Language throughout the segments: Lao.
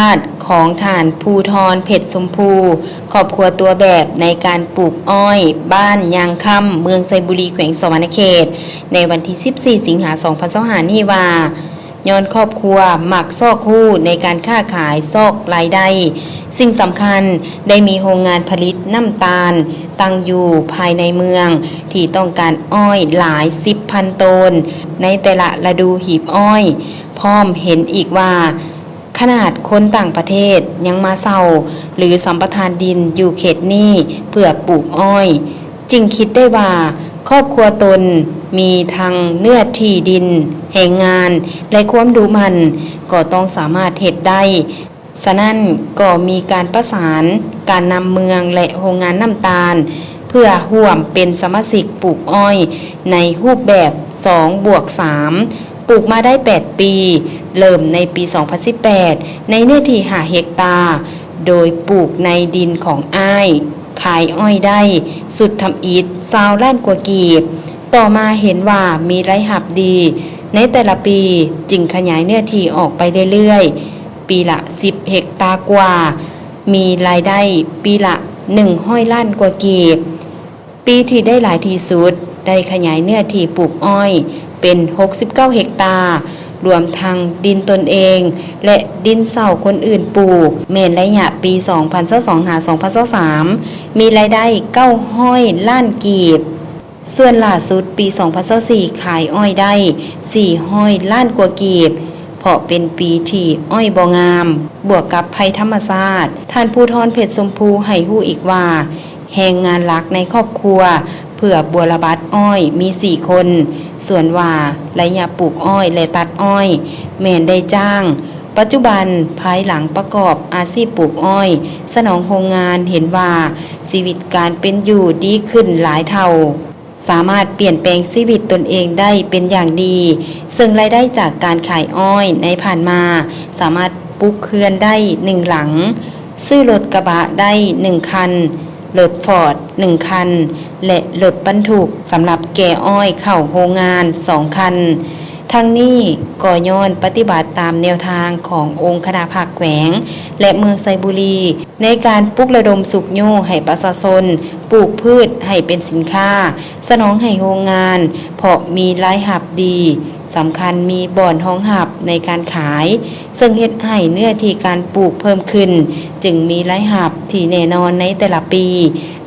າດຂອງທ່ານພູທອນ ເພັດຊົມພູ ຄອບຄົວຕົວແບບໃນການປູກອ້ອຍ ບ້ານຍາງຄຳ ເມືອງໄຊບູລີ ແຂວງສະຫວັນນະເຂດ ໃນວັນທີສິບສີ່ ສິງຫາ ສອງພັນຊາວຫ້າ ນີ້ວ່າ ຍ້ອນຄອບຄົວມັກຊອກຮູ້ໃນການຄ້າຂາຍຊອກລາຍໄດ້, ສິ່ງສຳຄັນໄດ້ມີໂຮງງານຜະລິດນ້ຳຕານຕັ້ງຢູ່ພາຍໃນເມືອງ ທີ່ຕ້ອງການອ້ອຍຫຼາຍສິບພັນໂຕນໃນແຕ່ລະລະດູຮີບອ້ອຍ. ພ້ອມເຫັນອີກວ່າ ຂະໜາດຄົນຕ່າງປະເທດຍັງມາເຊົ່າ ຫຼື ສຳປະທານດິນຢູ່ເຂດນີ້ເພື່ອປູກອ້ອຍ, ຈຶ່ງຄິດໄດ້ວ່າຄອບຄົວຕົນມີທັງເນື້ອທີ່ດິນ, ແຮງງານ ແລະ ຄວາມດຸໝັ່ນ ກໍຕ້ອງສາມາດເຮັດໄດ້. ສະນັ້ນກໍມີການປະສານການນຳເມືອງ ແລະ ໂຮງງານນ້ຳຕານ ເພື່ອຮ່ວມເປັນສະມາຊິກປູກອ້ອຍໃນຮູບແບບສອງບວກສາມ ປູກມາໄດ້ແປດປີ, ເລີ່ມໃນປີສອງພັນສິບແປດ ໃນເນື້ອທີ່ຫ້າເຮັກຕາ, ໂດຍປູກໃນດິນຂອງອ້າຍ, ຂາຍອ້ອຍໄດ້ສຸດທຳອິດຊາວລ້ານກວ່າກີບ. ຕໍ່ມາເຫັນວ່າມີລາຍຮັບດີໃນແຕ່ລະປີ, ຈຶ່ງຂະຫຍາຍເນື້ອທີ່ອອກໄປເລື້ອຍໆ, ປີລະສິບເຮັກຕາກວ່າ, ມີລາຍໄດ້ປີລະໜຶ່ງຮ້ອຍລ້ານກວ່າກີບ. ປີທີ່ໄດ້ຫຼາຍທີ່ສຸດ ໄດ້ຂະຫຍາຍເນື້ອທີ່ປູກອ້ອຍເປັນຫົກສິບເກົ້າເຮັກຕາ, ລວມທັງດິນຕົນເອງ ແລະ ດິນເຊົ່າຄົນອື່ນປູກ, ແມ່ນໄລຍະປີສອງພັນຊາວສອງ ຫາ ສອງພັນຊາວສາມ ມີລາຍໄດ້ເກົ້າຮ້ອຍລ້ານກີບ. ສ່ວນລ່າສຸດປີສອງພັນຊາວສີ່ ຂາຍອ້ອຍໄດ້ສີ່ຮ້ອຍລ້ານກວ່າກີບ, ເພາະເປັນປີທີ່ອ້ອຍບໍ່ງາມ, ບວກກັບໄພທຳມະຊາດ. ທ່ານພູທອນ ເພັດຊົມພູ ໃຫ້ຮູ້ອີກວ່າ ແຮງງານຫຼັກໃນຄອບຄົວເພື່ອບົວລະບັດອ້ອຍມີສີ່ຄົນ, ສ່ວນວ່າໄລຍະປູກອ້ອຍ ແລະ ຕັດອ້ອຍ ແມ່ນໄດ້ຈ້າງ. ປັດຈຸບັນ, ພາຍຫຼັງປະກອບອາຊີບປູກອ້ອຍສະໜອງໂຮງງານ, ເຫັນວ່າຊີວິດການເປັນຢູ່ດີຂຶ້ນຫຼາຍເທົ່າ, ສາມາດປ່ຽນແປງຊີວິດຕົນເອງໄດ້ເປັນຢ່າງດີ, ເຊິ່ງລາຍໄດ້ຈາກການຂາຍອ້ອຍໃນຜ່ານມາ ສາມາດປຸກເຮືອນໄດ້ໜຶ່ງຫຼັງ, ຊື້ລົດກະບະໄດ້ໜຶ່ງຄັນ, ລົດຟອດໜຶ່ງຄັນ ແລະ ລົດບັນທຸກສຳລັບແກ່ອ້ອຍເຂົ້າໂຮງງານສອງຄັນ. ທັງນີ້ກໍຍ້ອນປະຕິບັດຕາມແນວທາງຂອງອົງຄະນະພັກແຂວງ ແລະ ເມືອງໄຊບູລີ ໃນການປຸກລະດົມຊຸກຍູ້ໃຫ້ປະຊາຊົນປູກພືດໃຫ້ເປັນສິນຄ້າ, ສະໜອງໃຫ້ໂຮງງານ, ເພາະມີລາຍຮັບດີ, ສຳຄັນມີບ່ອນຮອງຮັບໃນການຂາຍ, ເຊິ່ງເຮັດໃຫ້ເນື້ອທີ່ການປູກເພີ່ມຂຶ້ນ, ຈຶ່ງມີລາຍຮັບທີ່ແນ່ນອນໃນແຕ່ລະປີ,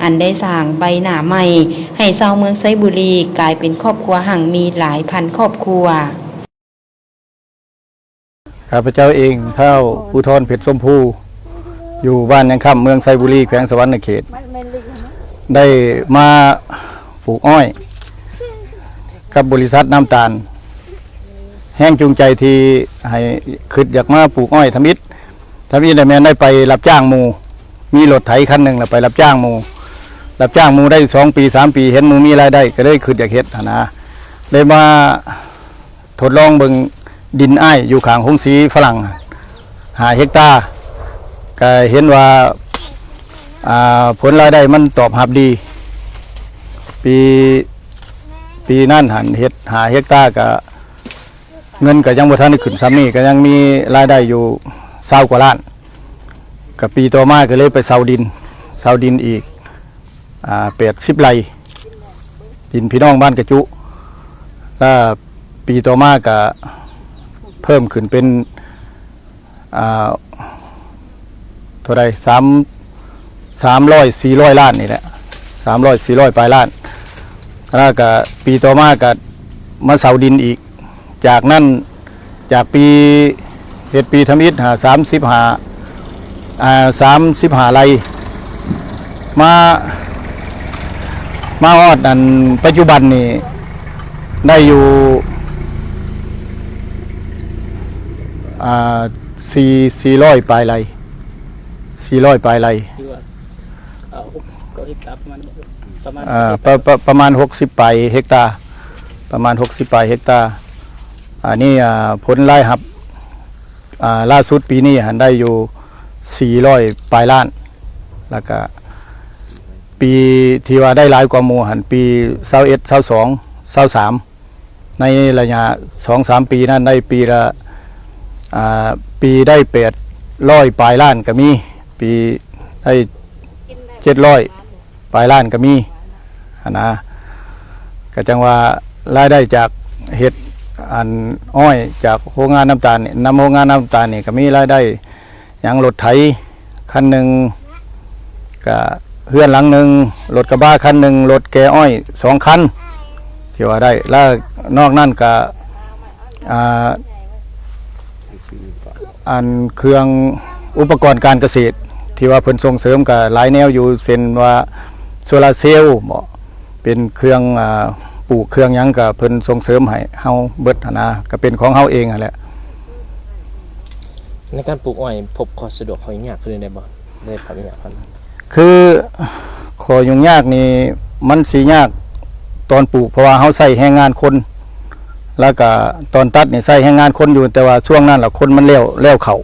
ອັນໄດ້ສ້າງໃບໜ້າໃໝ່ໃຫ້ຊາວເມືອງໄຊບູລີ ກາຍເປັນຄອບຄົວຮັ່ງມີຫຼາຍພັນຄອບຄົວ. ຂ້າພະເຈົ້າເອງ ທ້າວພູທອນ ເພັດຊົມພູ ຢູ່ບ້ານຍາງຄຳ ເມືອງໄຊບູລີ ແຂວງສະຫວັນນະເຂດ ໄດ້ມາປູກອ້ອຍກັບບໍລິສັດນ້ຳຕານ. ແຮງຈູງໃຈທີ່ໃຫ້ຄິດຢາກມາປູກອ້ອຍທຳອິດ, ທຳອິດແມ່ນໄດ້ໄປຮັບຈ້າງໝູ່, ມີລົດໄຖຄັນໜຶ່ງ ແລ້ວໄປຮັບຈ້າງໝູ່, ຮັບຈ້າງໝູ່ໄດ້ສອງປີສາມປີ ເຫັນໝູ່ມີລາຍໄດ້ ກໍເລີຍຄິດຢາກເຮັດຫັ້ນນະ, ເລີຍມາ ທົດລອງເບິ່ງດິນອ້າຍຢູ່ຂ້າງໂຮງສີຝຣັ່ງ ຫ້າເຮັກຕາ, ກະເຫັນວ່າ ອ່າ ຜົນລາຍໄດ້ມັນຕອບຮັບດີ. ປີ ປີນັ້ນຫັ້ນເຮັດຫ້າເຮັກຕາ ກະເງິນກະຍັງບໍ່ທັນໄດ້ຂຶ້ນສ່ຳນີ້, ກະຍັງມີລາຍໄດ້ຢູ່ຊາວກວ່າລ້ານ. ກະປີຕໍ່ມາກະເລີຍໄປເຊົ່າດິນ, ເຊົ່າດິນອີກ ອ່າ ແປດສິບໄຮ່, ດິນພີ່ນ້ອງບ້ານກະຈຸ, ລະປີຕໍ່ມາກະເພີ່ມຂຶ້ນເປັນ ອ່າ ເທົ່າໃດ ສາມ ສາມຮ້ອຍ ສີ່ຮ້ອຍລ້ານນີ້ແຫຼະ, ສາມຮ້ອຍ ສີ່ຮ້ອຍປາຍລ້ານ. ລະກະປີຕໍ່ມາກະມາເຊົ່າດິນອີກ, ຈາກນັ້ນ ຈາກປີ ເຮັດປີທຳອິດຫາ ສາມສິບຫ້າ ອ່າ ສາມສິບຫ້າໄຮ່ ມາ ມາຮອດອັນປັດຈຸບັນນີ້ ໄດ້ຢູ່ ອ່າ ສີ່ ສີ່ຮ້ອຍປາຍໄຮ່ ສີ່ຮ້ອຍປາຍໄຮ່ ທີ່ວ່າ ເອີ ຫົກ ເກົ້າເຮັກຕາ ປະມານ ປະມານ ອ່າ ປະ ປະ ປະມານຫົກສິບປາຍເຮັກຕາ, ປະມານຫົກສິບປາຍເຮັກຕາ. ອັນນີ້ ອ່າ ຜົນລາຍຮັບ ອ່າ ລ່າສຸດປີນີ້ຫັ້ນໄດ້ຢູ່ສີ່ຮ້ອຍປາຍລ້ານ, ແລ້ວກະປີທີ່ວ່າໄດ້ຫຼາຍກວ່າໝູ່ຫັ້ນ ປີຊາວເອັດ ຊາວສອງ ຊາວສາມ ໃນໄລຍະສອງສາມປີນັ້ນໄດ້ປີລະ ອ່າ ປີໄດ້ແປດ ຮ້ອຍປາຍລ້ານກໍມີ, ປີໄດ້ເຈັດຮ້ອຍປາຍລ້ານກໍມີຫັ້ນນະ. ກໍຈັ່ງວ່າລາຍໄດ້ຈາກເຮັດອັນອ້ອຍຈາກໂຮງງານນ້ຳຕານນີ້, ນຳໂຮງງານນ້ຳຕານນີ້ກໍມີລາຍໄດ້ ຫຍັງ ລົດໄຖຄັນໜຶ່ງ, ກະເຮືອນຫຼັງໜຶ່ງ, ລົດກະບະຄັນໜຶ່ງ, ລົດແກ່ອ້ອຍສອງຄັນ ທີ່ວ່າໄດ້. ແລ້ວນອກນັ້ນກະ ອ່າ ອັນເຄື່ອງອຸປະກອນການກະເສດ ທີ່ວ່າເພິ່ນສົ່ງເສີມກະຫຼາຍແນວຢູ່, ເຊັ່ນວ່າໂຊລາເຊວບໍ ເປັນເຄື່ອງ ອ່າ ປູກເຄື່ອງຫຍັງກະເພິ່ນສົ່ງເສີມໃຫ້ເຮົາເບິດຫັ້ນນະ, ກະເປັນຂອງເຮົາເອງຫັ້ນແຫຼະ. ໃນການປູກອ້ອຍ ພົບຂໍ້ສະດວກ ຂໍ້ຫຍຸ້ງຍາກຄືໃດບໍ່? ໄດ້ພັກຍາກພັກ ຄືຂໍ້ຫຍຸ້ງຍາກນີ້ ມັນຊິຍາກຕອນປູກ ເພາະວ່າເຮົາໃຊ້ແຮງງານຄົນ, ແລ້ວກະຕອນຕັດນີ້ໃຊ້ແຮງງານຄົນຢູ່, ແຕ່ວ່າຊ່ວງນັ້ນລະຄົນມັນແລ້ວ ແລ້ວເຂົ້າ,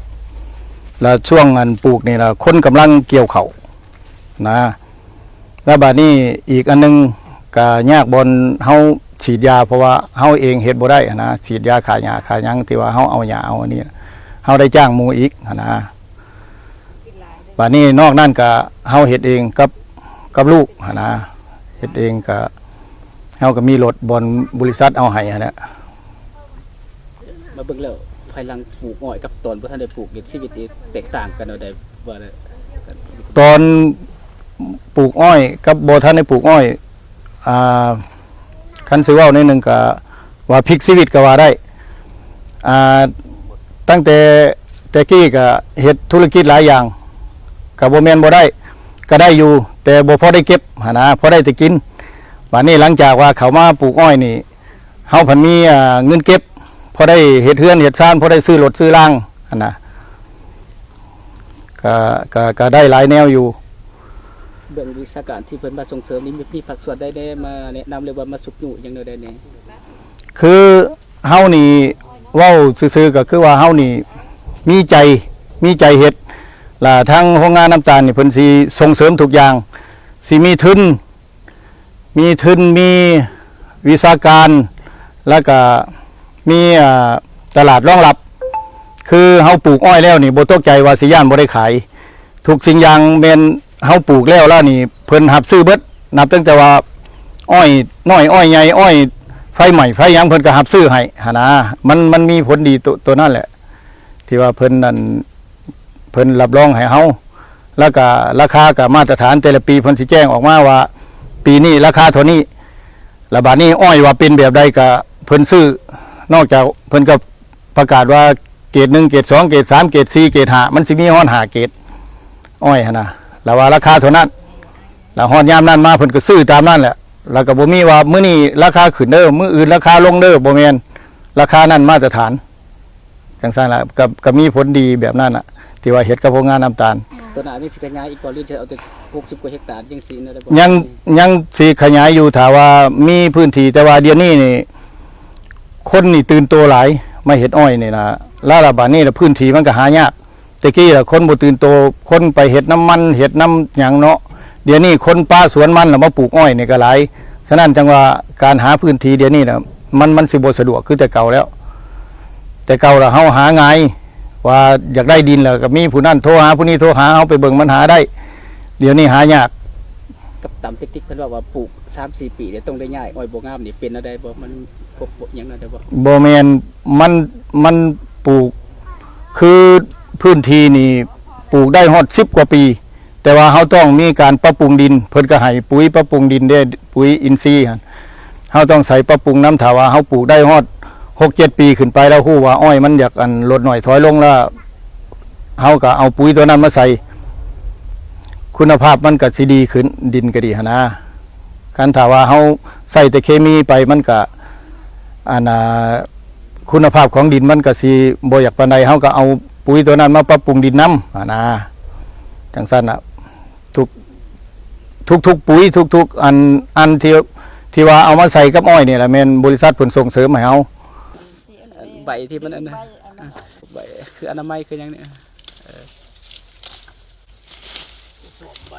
ແລ້ວຊ່ວງອັນປູກນີ້ລະຄົນກຳລັງກ່ຽວເຂົ້ານະ. ແລ້ວບາດນີ້ອີກອັນໜຶ່ງກະຍາກບ່ອນເຮົາສີດຢາ, ເພາະວ່າເຮົາເອງເຮັດບໍ່ໄດ້ຫັ້ນນະ, ສີດຢາຂ້າຫຍ້າຂ້າຫຍັງ ທີ່ວ່າເຮົາເອົາຫຍ້າເອົາອັນນີ້ ເຮົາໄດ້ຈ້າງໝູ່ອີກຫັ້ນນະ. ບາດນີ້ນອກນັ້ນກະເຮົາເຮັດເອງກັບ ກັບລູກຫັ້ນນະ, ເຮັດເອງກະ ເຮົາກະມີລົດບ່ອນບໍລິສັດເອົາໃຫ້ຫັ້ນແຫຼະ. ມາເບິ່ງແລ້ວ ພາຍຫຼັງປູກອ້ອຍກັບຕອນບໍ່ທັນໄດ້ປູກນີ້ ຊີວິດນີ້ແຕກຕ່າງກັນແນວໃດ ວ່າແລ້ວ? ຕອນປູກອ້ອຍກັບບໍ່ທັນໄດ້ປູກອ້ອຍ ອ່າ ຄັນຊິເວົ້າໜ້ອຍໜຶ່ງກະວ່າພລິກຊີວິດກະວ່າໄດ້. ອ່າ ຕັ້ງແຕ່ແຕ່ກີ້ກະເຮັດທຸລະກິດຫຼາຍຢ່າງ ກະບໍ່ແມ່ນບໍ່ໄດ້ ກະໄດ້ຢູ່ ແຕ່ບໍ່ພໍໄດ້ເກັບຫັ້ນນະ, ພໍໄດ້ແຕ່ກິນ. ບາດນີ້ຫຼັງຈາກວ່າເຂົ້າມາປູກອ້ອຍນີ້ ເຮົາພັດມີ ອ່າ ເງິນເກັບ ພໍໄດ້ເຮັດເຮືອນເຮັດຊານ ພໍໄດ້ຊື້ລົດຊື້ລາງຫັ້ນນະ. ກະ ກະ ກະໄດ້ຫຼາຍແນວຢູ່. ເບື້ອງວິຊາການທີ່ເພິ່ນມາສົ່ງເສີມນີ້ ມີ ມີພາກສ່ວນໃດແດ່ມາແນະນຳ ຫຼືວ່າມາຊຸກຍູ້ຫຍັງແນວໃດແດ່? ຄືເຮົານີ້ເວົ້າຊື່ໆ ກໍຄືວ່າເຮົານີ້ມີໃຈ ມີໃຈເຮັດ ລະທາງໂຮງງານນ້ຳຕານນີ້ເພິ່ນຊິສົ່ງເສີມທຸກຢ່າງ ຊິມີທຶນ ມີທຶນ ມີວິຊາການ ແລ້ວກະມີ ອ່າ ຕະຫຼາດຮອງຮັບ. ຄືເຮົາປູກອ້ອຍແລ້ວນີ້ ບໍ່ຕົກໃຈວ່າຊິຢ້ານບໍ່ໄດ້ຂາຍ. ທຸກສິ່ງຢ່າງແມ່ນເຮົາປູກແລ້ວ ແລ້ວນີ້ເພິ່ນຮັບຊື້ເບິດ, ນັບຕັ້ງແຕ່ວ່າອ້ອຍນ້ອຍ ອ້ອຍໃຫຍ່ ອ້ອຍໄຟໄໝ້ໄຟຫຍັງ ເພິ່ນກໍຮັບຊື້ໃຫ້ຫັ້ນນະ. ມັນ ມັນມີຜົນດີໂຕ ໂຕນັ້ນແຫຼະ ທີ່ວ່າເພິ່ນນັ້ນ ເພິ່ນຮັບຮອງໃຫ້ເຮົາ ແລ້ວກະລາຄາກະມາດຕະຖານ ແຕ່ລະປີເພິ່ນຊິແຈ້ງອອກມາວ່າ ປີນີ້ລາຄາເທົ່ານີ້. ລະບາດນີ້ອ້ອຍວ່າເປັນແບບໃດກະເພິ່ນຊື້, ນອກຈາກເພິ່ນກະປະກາດວ່າເກຣດໜຶ່ງ ເກຣດສອງ ເກຣດສາມ ເກຣດສີ່ ເກຣດຫ້າ ມັນຊິມີຮອດຫ້າເກຣດອ້ອຍຫັ້ນນະ, ລະວ່າລາຄາເທົ່ານັ້ນ. ລະຮອດຍາມນັ້ນມາເພິ່ນກະຊື້ຕາມນັ້ນແຫຼະ, ລະກະບໍ່ມີວ່າມື້ນີ້ລາຄາຂຶ້ນເດີ ມື້ອື່ນລາຄາລົງເດີ ບໍ່ແມ່ນ, ລາຄານັ້ນມາດຕະຖານ. ຈັ່ງຊັ້ນລະ ກະ ກະມີຜົນດີແບບນັ້ນນະ ທີ່ວ່າເຮັດກັບໂຮງງານນ້ຳຕານ. ຕົວໜ້າຍັງຊິຂະຫຍາຍອີກບໍ່ ຫຼືຈະເອົາແຕ່ຫົກສິບກວ່າເຮັກຕາ ຍັງຊິແນວໃດບໍ່? ຍັງ ຍັງຊິຂະຫຍາຍຢູ່ ຖ້າວ່າມີພື້ນທີ່, ແຕ່ວ່າດຽວນີ້ນີ້ ຄົນນີ້ຕື່ນໂຕຫຼາຍ ມາເຮັດອ້ອຍນີ້ນະ, ລະລະບາດນີ້ລະພື້ນທີ່ມັນກະຫາຍາກ. ແຕ່ກີ້ລະຄົນບໍ່ຕື່ນໂຕ, ຄົນໄປເຮັດນຳມັນ ເຮັດນຳຫຍັງເນາະ, ດຽວນີ້ຄົນປະສວນມັນລະມາປູກອ້ອຍນີ້ກະຫຼາຍ. ສະນັ້ນຈັ່ງວ່າການຫາພື້ນທີ່ດຽວນີ້ນະ ມັນ ມັນຊິບໍ່ສະດວກຄືແຕ່ເກົ່າແລ້ວ. ແຕ່ເກົ່າລະເຮົາຫາງ່າຍ ວ່າຢາກໄດ້ດິນລະກະມີຜູ້ນັ້ນໂທຫາຜູ້ນີ້ໂທຫາ ເຮົາໄປເບິ່ງມັນຫາໄດ້. ດຽວນີ້ຫາຍາກ. ກັບຕາມເຕັກຕິກເພິ່ນເວົ້າວ່າ ປູກສາມສີ່ປີແລ້ວຕ້ອງໄດ້ຍ້າຍ, ອ້ອຍບໍ່ງາມນີ້ເປັນແນວໃດບໍ່? ມັນພົບຫຍັງແນວໃດບໍ່? ບໍ່ແມ່ນ, ມັນ ມັນປູກ ຄືພື້ນທີ່ນີ້ປູກໄດ້ຮອດສິບກວ່າປີ, ແຕ່ວ່າເຮົາຕ້ອງມີການປັບປຸງດິນ, ເພິ່ນກະໃຫ້ປຸ໋ຍປັບປຸງດິນເດ້, ປຸ໋ຍອິນຊີຫັ້ນ ເຮົາຕ້ອງໃສ່ປັບປຸງນຳ. ຖ້າວ່າເຮົາປູກໄດ້ຮອດຫົກເຈັດປີຂຶ້ນໄປແລ້ວ ຮູ້ວ່າອ້ອຍມັນຢາກ ອັນ ລົດໜ້ອຍຖອຍລົງແລ້ວ ເຮົາກະເອົາປຸ໋ຍໂຕນັ້ນມາໃສ່, ຄຸນນະພາບມັນກະຊິດີຂຶ້ນ, ດິນກະດີຫັ້ນນາ. ຄັນຖ້າວ່າເຮົາໃສ່ແຕ່ເຄມີໄປ ມັນກະ ອັນ ອ່າ ຄຸນນະພາບຂອງດິນມັນກະຊິບໍ່ຢາກປານໃດ, ເຮົາກະເອົາປຸ໋ຍໂຕນັ້ນມາປັບປຸງດິນນຳຫັ້ນນາ. ຈັ່ງຊັ້ນນະ ທຸກ ທຸກໆປຸ໋ຍ ທຸກໆ ອັນ ອັນທີ່ ທີ່ວ່າເອົາມາໃສ່ກັບອ້ອຍນີ້ລະ ແມ່ນບໍລິສັດເພິ່ນສົ່ງເສີມໃຫ້ເຮົາ. ໃບທີ່ມັນອັນນັ້ນ ໃບອັນນັ້ນ ອ່າ ໃບຄືອະນາໄມຄືຫຍັງນີ້ ເອີ ສອບໃບ